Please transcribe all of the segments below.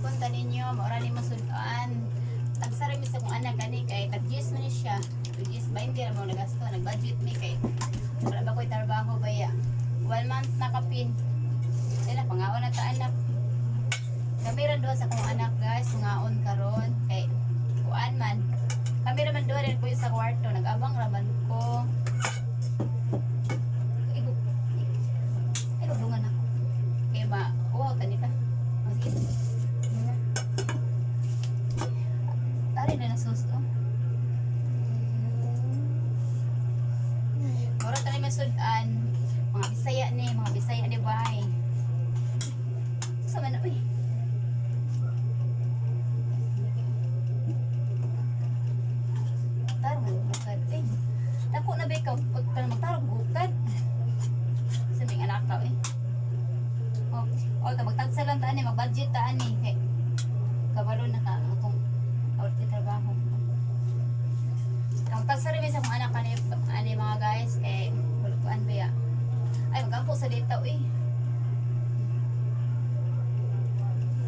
Manihapon ta ninyo, maura ni masudan. Tagsara mi sa kong anak kani kay tag-gis man ni siya. Tag-gis 20 ra mo nagasto, nag-budget mi kay wala ba ko'y trabaho baya. One month na kapin. Sila pangaon na ta anak. Kami ra duha sa kong anak, guys, ngaon karon kay kuan man. Kami ra man duha rin po sa kwarto, nag-abang ra man ko. Igo. Ay, dungan ako. Kaya ba, wow, tanita. Oh, sige. Tari na na oh. Mura tani masudan. Mga Bisaya ni, mga Bisaya ni bay. Sa man uy. Tarong bukad. Eh, dako na ba ikaw? Pag pa magtarong bukad. Sa mga anak ka eh. Oh, oh, ta magtagsa lang ta ani, mag-budget ta ani kay kabalo na ka ang atong out di trabaho. Magtagsa rin sa akong anak ani ani mga guys kay kuan ba ya. Ay, magampo sa dito eh.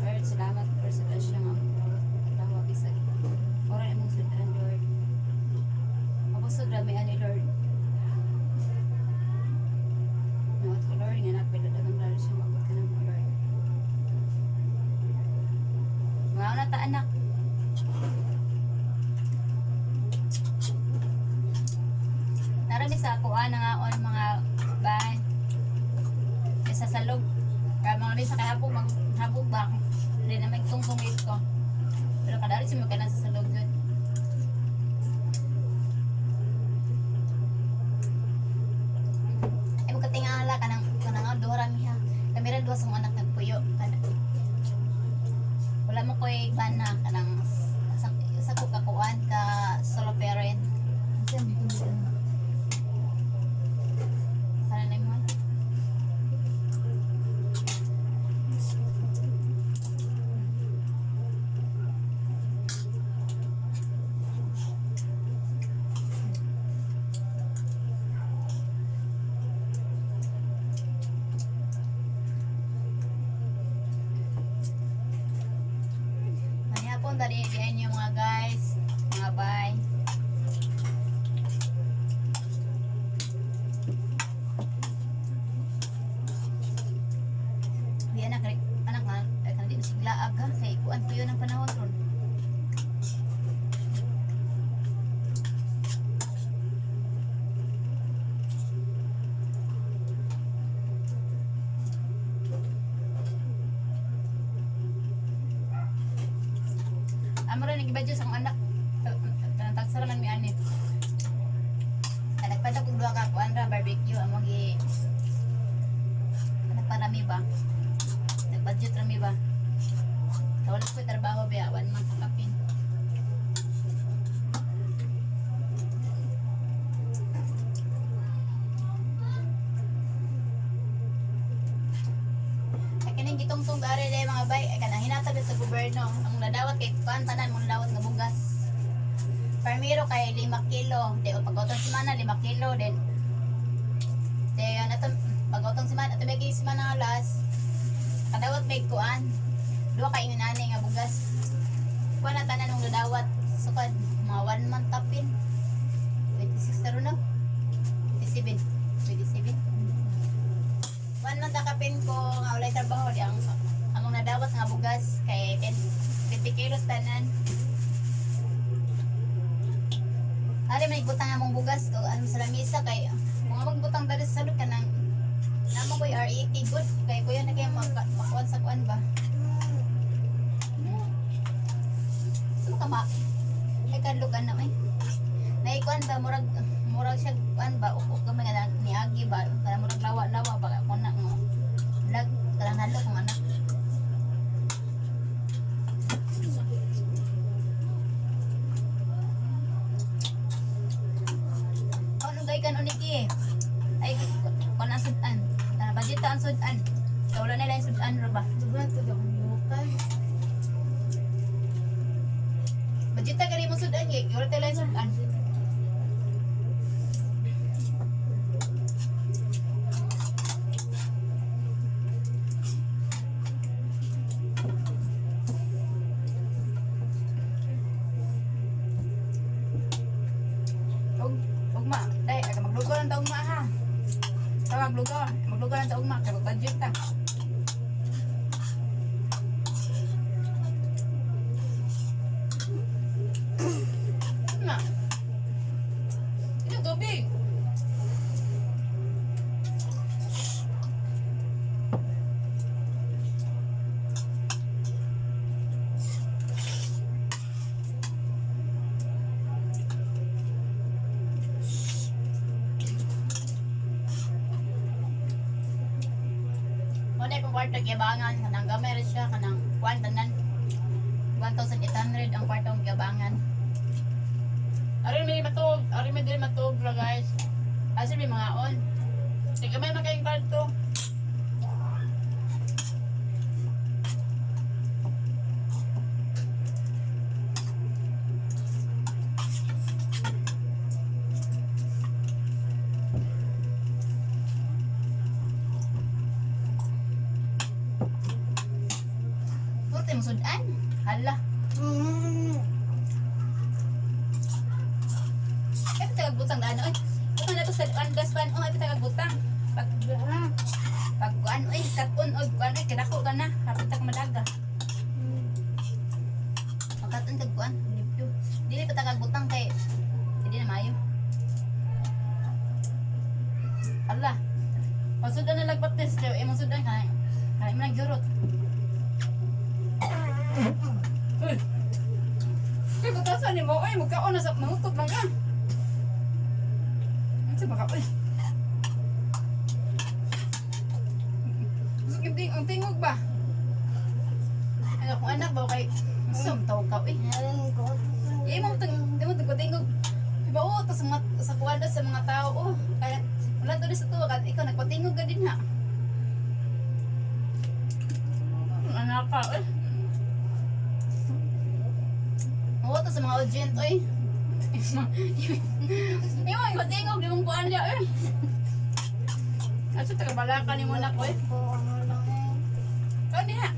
Lord, salamat for sa siya nga tawag isa. Ora imong sudan, Lord. Mabusog rami ani, Lord. Nawat ko, Lord, nga napilod ang lalo siya maabot ka na mo, Lord. Mga na ta anak. Narami sa kuan na nga on mga bay. Isa sa salog. Kaya mga bisa kay habog mag habog ba. Hindi na may tungtong ko. Pero kadali siya magkanan sa salog jud. Ay magkatingala kanang kanang duha ra mi ha. Kami ra duha sa akong anak nagpuyo kana. Wala mo koy bana kanang sa ko kakuan ka solo parent. Sana na mo. Manihapon dali diyan niyo mga guys, mga bay. Uy, anak, anak nga, ay kanang di masiglaag ha, kay kuan po yun ang panahon ron. Amo rin nag-ibadyo sa akong anak. Kanang tagsara man mi ani. Anak pa kog duha ka kuan ra barbecue amo gi anak pa rami ba. Nag-budget rami ba. Wala ko trabaho ba, one month ang kapin. Ay kaning gitungtong gari day mga bay, ay kanang hinatag sa gobyerno. Ang nadawat kay kuan tanan mong nadawat nga bugas. Primero kay 5 kilo, di o pag-utong semana 5 kilo din. Di ano to pag-utong semana, ato may semana nga last. Kadawat may kuan. Duha kay ingon ani nga bugas. Kuan na tanan mong nadawat. Sukad mga one month tapin. 26 na ron no? 27. 27. One month nakapin ko nga walay trabaho di ang among nadawat nga bugas kay 10 20 kilos tanan. Ari man igbutang among bugas ko ano sa lamisa kay mga magbutang dali sa salud kanang namo koy RET good kay kuya na kay makuan sa kuan ba. Sa ka ma ay kadlok ana ay. Naikuan ba murag murag siya kuan ba uk gamay nga niagi ba kanang murag lawa-lawa ba ako na nga lag kanang hadlok ang anak. Ano gay kan uniki? Ay kuan ang sudan. Tara budget ang sudan. Kay wala na lang sudan ro ba. Dugan to akong yukan. Budget ta gani mo sudan kay wala ta lang sudan. Maglugaw. Maglugaw lang sa ugma kay budget ta. Na. Ito tubig. Wala kong kwarto gibangan kanang gamay ra siya kanang kuan tanan 1,800 ang kwarto ang gibangan. Aron may matuog, aron may dili matuog ra, guys. Asa may mga on. Kay gamay man kayong kwarto. Puro tayo masudan. Hala. Ay, tagagbutang daan oy. Kung na to sa andas pan, oh, ay tagagbutang. Pag pag kuan oy, katon og kuan oy, kadako ka na, hapit ka madaga. Magkaton kag kuan, limpyo. Dili pa tagagbutang kay hindi na maayo. Ala. Pasudan na lagpatis, kayo imong sudan kay kay mo nang gurot. Uy. Kay butasan nimo oy, magkaon na sa mangutot man ka. Unsa ba ka oy? Gusto ting ang tingog ba? Ano kung anak ba kay sum taw ka oy. Imong tang imong tagpatingog. Diba oh, tas mga sa kuwan sa mga tao oh. Kaya wala to sa tuwa kan ikaw nagpatingog ka din ha. Anak ka eh. Oo to sa mga audience oy. Imong ipatingog imong kuan niya eh. Aso taga balaka nimo na ko eh. Kaon diha.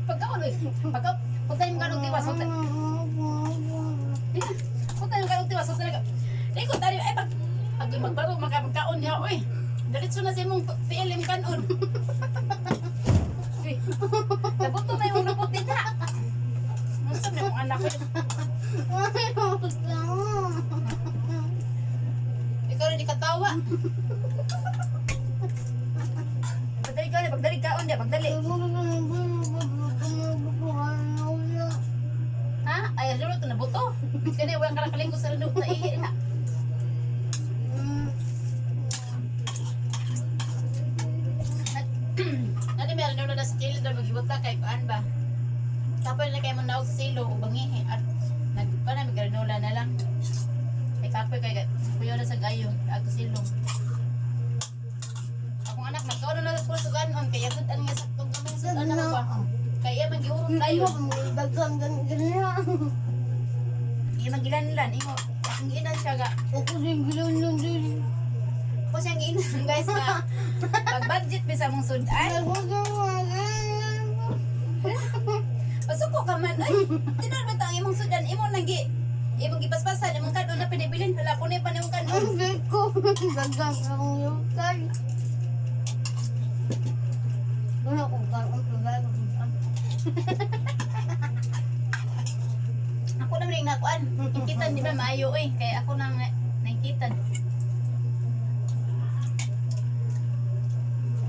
Pagkaon oy. Pagka pagka imong kanong tiwas pagka pagka imong kanong tiwas talaga. Di ko tari ay pag pag magbaro makapagkaon niya oy. Diretso na sa imong tiil imong kanon. Uy. Nabuto na imong lupot din ha. Unsa man imong anak oy? Ikaw rin di katawa. Pagdali ka pagdali kaon dia, pagdali. Ha? Ay, ano to nabuto. Kani wala ka kalinggo sa rendo sa ihi ha. Nani meron na na sa kilid na magibuta kay kuan ba. Tapos na kay mo naog sa silo ug bangihi at nagpa na granola na lang. Kay kapoy kay kuyo na sa gayo ag silo. Akong anak nagkaon na sa puro suganon kay yagud ang nga saktong gamay sa anak ba. Kaya magiurot tayo. Iya magilanlan imo. Akong giinan siya ga. Ako siyang giinan guys na pag budget bisa mong sudan. Pasuko ka man ay. Tinuod ba ta ang imong sudan imo nang gi imong gipaspasan imong kanon na pinibilin hala kunay pa nimong kanon. Ako naman yung nakuan. Ingkitan di ba maayo oy kay ako nang naingkitan.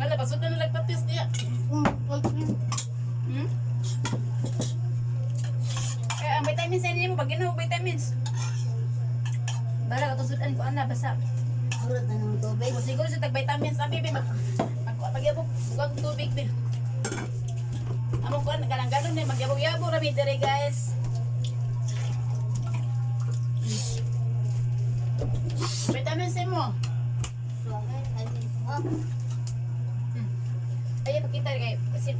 Hala pasudan na lagpatis niya. Kaya ang vitamins ay nimo pag inom og vitamins. Bala ka sudan ko ana basta mo siguro sa tag vitamins abi be mag mag pagyabog ang tubig be. Amo kuan kanang ganon ni magyabog-yabog ra mi dere guys. Vitamins mo. Ay pakita kay kasi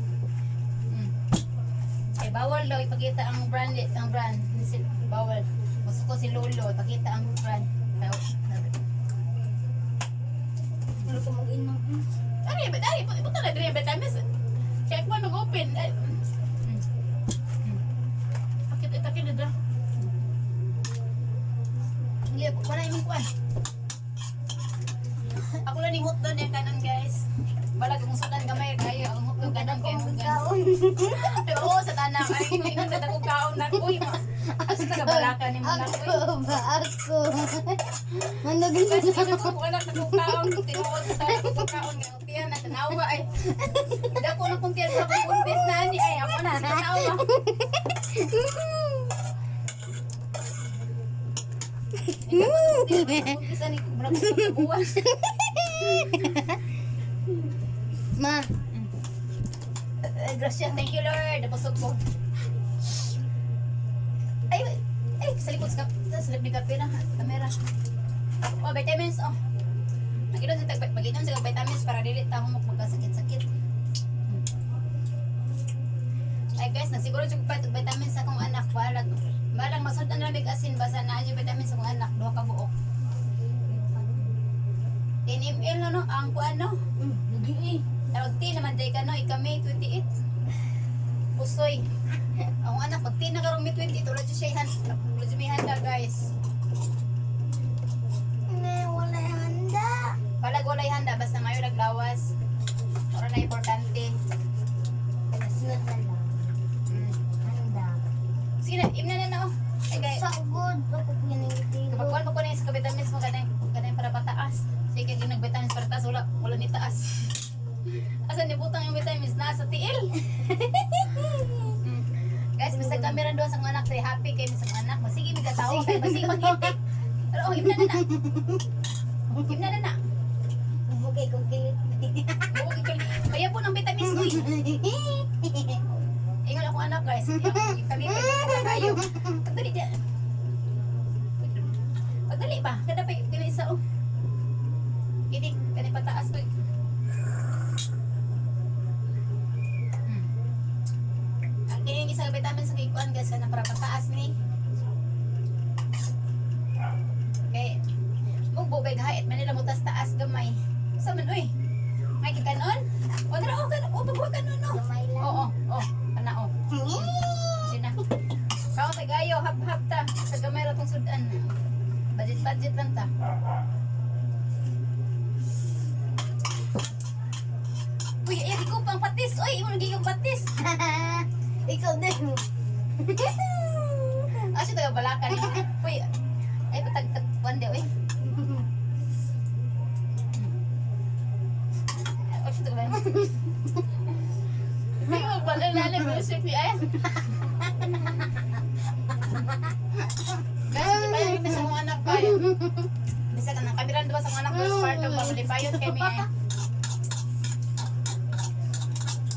Kay bawal daw ipakita ang brand ang brand. Si, bawal. Gusto ko si Lolo ipakita ang brand. Ari ba dari put na dere vitamins. Kaya kuan mag-open. Ay. Ay, oo, sa tanak. Ay, ingon na ko kaon na. Uy, asa taga balaka ni mo na. Uy. Ako ba? Ako. Manugin Kasi ingon ko anak na kong kaon. Tinuod sa tanak ko kaon. Nga tiyan na tanawa ay. Dako na kong tiyan sa akong buntis na ni ay ako na sa tanawa. Buntis ani murag ko buwan. Ma, Eh, Gracias, thank you Lord. Napusog ko. Ay, ay, sa likod sa sa likod ni kape na, kamera. Oh, vitamins, oh. Maginom sa tag maginom sa vitamins para dili ta humok magkasakit-sakit. Ay guys, nasiguro jud pa tag vitamins sa akong anak. Balag, balag masud-an ra mig asin basta naa jud vitamins sa akong anak duha ka buok. 10 ml no, no ang kuan no. Lagi eh. Tawag T naman day ka no, ika May 28. Pusoy. Ang anak, pag T na karong May 28, wala dyan siya handa. Wala dyan may handa, guys. Ne, wala handa. Palag walay handa, basta mayo naglawas. Ora na importante. Sunod na lang. Handa. Sige na, imna na na oh. Ay, guys. Sa ugod, ako po yun ang Kapag kuwan pa ko na yung sa vitamins mo, kanay, kanay para pataas. Sige, kaya nag-vitamins para taas, wala, wala ni taas. Asa ni butang yung vitamins? Nasa tiil. Guys, basta kamera doon sa mga anak, say happy kayo sa mga anak. Masige, may katawa kayo, masige mag-itik. Pero oh, imna na na. Imna na na. Bukay kong kilit. Oo, kaya po ng vitamins, uy. Ingon ako anak, guys. Kalipay ko kayo. Pagdali dyan. Pagdali pa. Kada pa yung isa, oh. Ini, kani pataas pa. Ang kining isang vitamin sa kikuan guys, kana para pataas ni. Kay mugbo bay gahit Manila mo tas taas gamay. Sa man oy. May kikanon? O dara oh kan oh pagwa kanon oh. Gamay lang. Oo, oh, kana oh. Sina. Kao tagayo hap-hap ta sa gamay ra tong sudan. Budget budget lang ta. Uy, ay di ko pang patis. Uy, imo nagiging patis. Ikaw din. Asa taga balakan. Uy, ay patag tag kuan di uy. Asa taga balakan. Hindi mo bala na lang recipe ay. Guys, di pa yung sa mga anak pa. Bisa ka nang kabiran diba sa mga anak ko sa kwarto pa malipayon kay mi ay.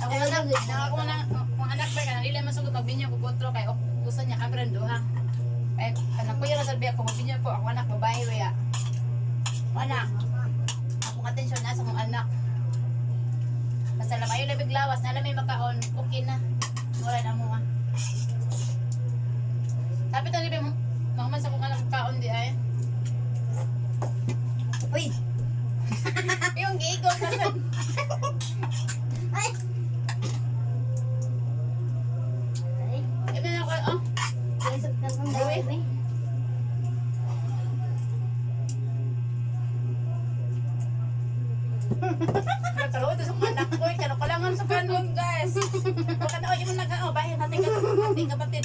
Ako anak, ako na kung anak pa kana dili man sugod magbinyo ko otro kay ok gusto niya kabiran duha. Kay kanang kuya ra sabi ako magbinyo ko ako anak babae waya. Anak, akong atensyon na sa akong anak. Basta lang ayo labig lawas na may makaon, okay na. Wala na mo ah. Tapi tali ba mahuman sa akong anak kaon di ay. Uy! Yung gigo kasi. Ay! Ay, Ito na ako, oh. Isip na kong daway, eh. Nagkaroon sa mga anak ko. Kano kalangan sa kanon guys. Baka na oy imo nag oh bahin ating ating kapatid.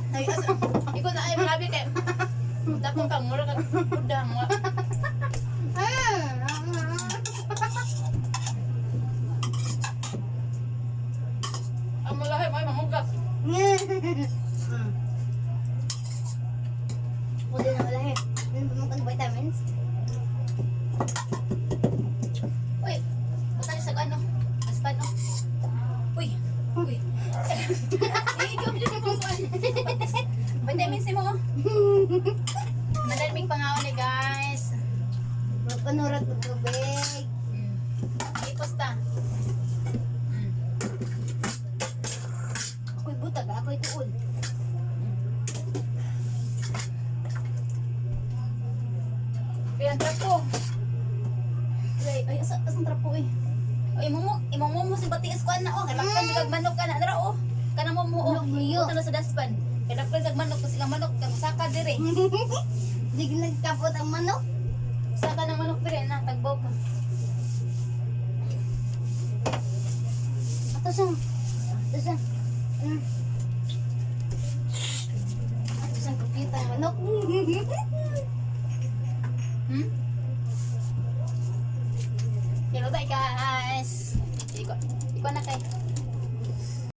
Ay, asa, ikaw na ay grabe kay. Dapong ka mura ka udang mo. Ang malahi may manghugas. Pwede na wala eh. Ano ba mga vitamins? Uy, buta sa ano? Aspan oh. Uy, uy. Ay, ikaw dyan yung kukuan. Vitamins mo oh. Madaming pangaon ni guys. Magpanurat ng tubig. Ipos ta. Uy, butag. Ako ituol. Kaya ang trapo. Ay, ay, asa, asang trapo eh. Ay, imo mo si batiis ko na oh. Kay lakpan sa kag manok ka na dara oh. Kana mo mo oh. Luyo. Buta na sa daspan. Kay lakpan sa manok kasi ang manok kang saka dire. Di nagkapot ang manok. Usa ka ng manok diri na tagbaw ka. Ato sa. Ato sa. Ato sa computer manok.